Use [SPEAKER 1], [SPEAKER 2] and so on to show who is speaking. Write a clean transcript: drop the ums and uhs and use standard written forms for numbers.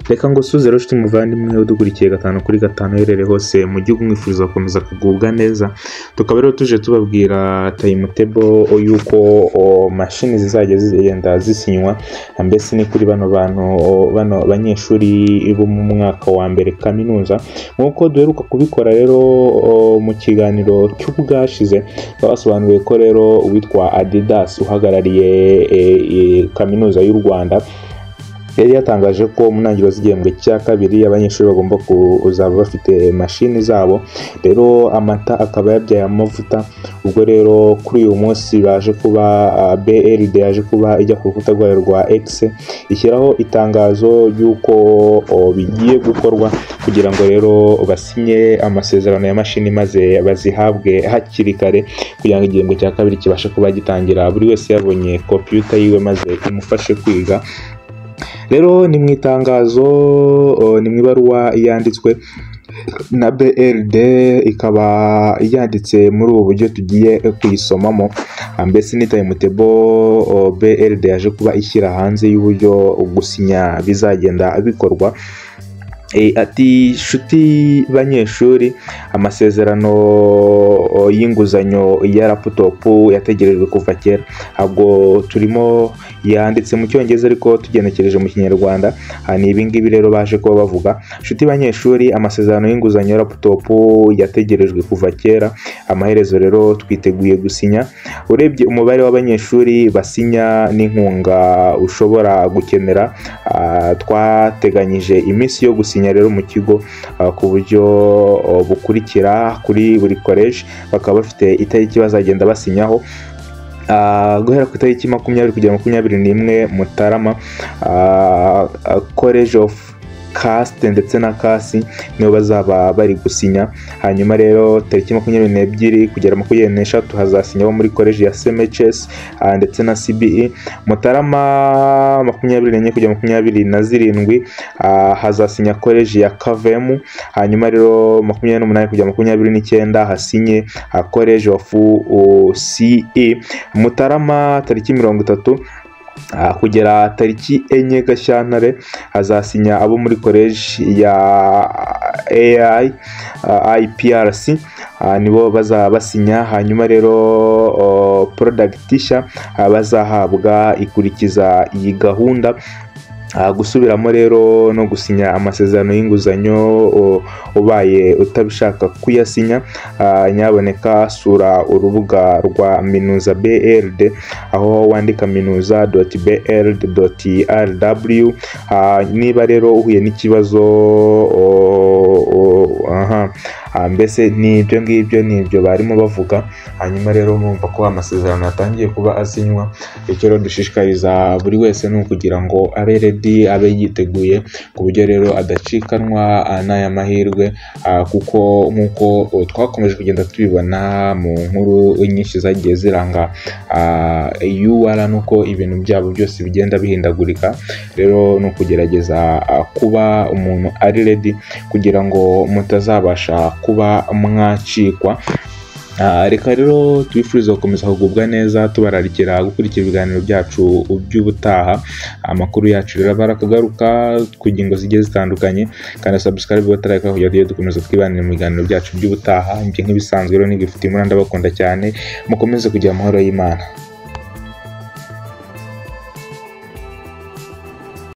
[SPEAKER 1] Reka ngo suze rero nshuti muvandimwe udukurikiye gatanu kuri gatanu, uherereye hose mu gihugu, mwifuza gukomeza kugubwa neza. Tukaba rero tuje tubabwira timetable y'uko mashini zizajya zigenda zisinywa. Mbese ni kuri bano bantu, bano banyeshuri bo mu mwaka wa mbere kaminuza, nk'uko duheruka kubikora rero mu kiganiro cy'ubwashize. Basobanuriye ko rero uwitwa Adidas uhagarariye Kaminuza y'u Rwanda yari yatangaje ko mu ntangiriro z'igihembwe cya kabiri abanyeshuri bagomba kuzaba bafite mashini zabo. Rero amata akaba yabyaye amavuta. Ubwo rero kuri uyu munsi baje kuba BRD yaje kuba ijya ku rukuta rwayo rwa X, ishyiraho itangazo ry'uko bigiye gukorwa kugira ngo rero basinye amasezerano ya mashini, maze bazihabwe hakiri kare, kugira ngo igihembwe cya kabiri kibashe kuba gitangira buri wese yabonye computer yiwe, maze imufashe kwiga. Rero ni mu itangazo, ni mu ibaruwa yanditswe na BRD, ikaba yanditse muri ubu buryo tugiye kuyisomamo. Mbese ni timetable BRD yaje kuba ishyira hanze y'uburyo gusinya bizagenda bikorwa. Ati: "Shuti banyeshuri, amasezerano y'inguzanyo ya laptop yategerejwe kuva kera." Ntabwo turimo, yanditse mu Cyongereza, ariko tugenekereje mu Kinyarwanda ni ibi ngibi rero baje kuba bavuga: "Shuti banyeshuri, amasezerano y'inguzanyo ya laptop yategerejwe kuva kera, amaherezo rero twiteguye gusinya. Urebye umubare w'abanyeshuri basinya n'inkunga ushobora gukenera, twateganyije iminsi yo gusinya rero mu kigo ku buryo bukurikira: kuri buri college bakaba bafite itariki bazagenda basinyaho. Guhera ku itariki 20 kugera 21 Mutarama, College of KAST ndetse na KASI nibo bazaba bari gusinya. Hanyuma rero tariki 22 kugera 23 hazasinyaho muri college ya CMHS ndetse na CBE. Mutarama 24 kugera 27 hazasinya college ya CAVM. Hanyuma rero 28 kugera 29 hasinye College of CE. Mutarama tariki 30 kugera tariki 4 Gashyantare hazasinya abo muri college ya AI IPRC, nibo bazaba basinya. Hanyuma rero product nshya bazahabwa ikurikiza iyi gahunda. Gusubiramo rero no gusinya amasezerano y'inguzanyo, ubaye utabishaka kuyasinya, nyaboneka sura urubuga rwa Minuza BRD, aho wandika minuza.brd.rw. Niba rero uhuye n'ikibazo, aha, mbese ni ibyo ngibyo, ni ibyo barimo bavuga. Hanyuma rero murumva ko amasezerano yatangiye kuba asinywa. Icyo rero dushishikariza buri wese ni ukugira ngo abe ready, abe yiteguye, ku buryo rero adacikanwa n'aya mahirwe, kuko nk'uko twakomeje kugenda tubibona mu nkuru nyinshi zagiye ziranga UR, nuko ibintu byabo byose bigenda bihindagurika. Rero ni ukugerageza kuba umuntu ari ready kugira ngo mutazabasha kuba mwacikwa. Reka rero tubifurize gukomeza kugubwa neza, tubararikira gukurikira ibiganiro byacu by'ubutaha. Amakuru yacu rero barakagaruka ku ngingo zigiye zitandukanye. Kandi subscribe batarayikora kugira ngo tujye dukomeza twibanire mu biganiro byacu by'ubutaha. Ibyo nk'ibisanzwe rero nigifite imura, ndabakunda cyane, mukomeze kugira amahoro y'Imana.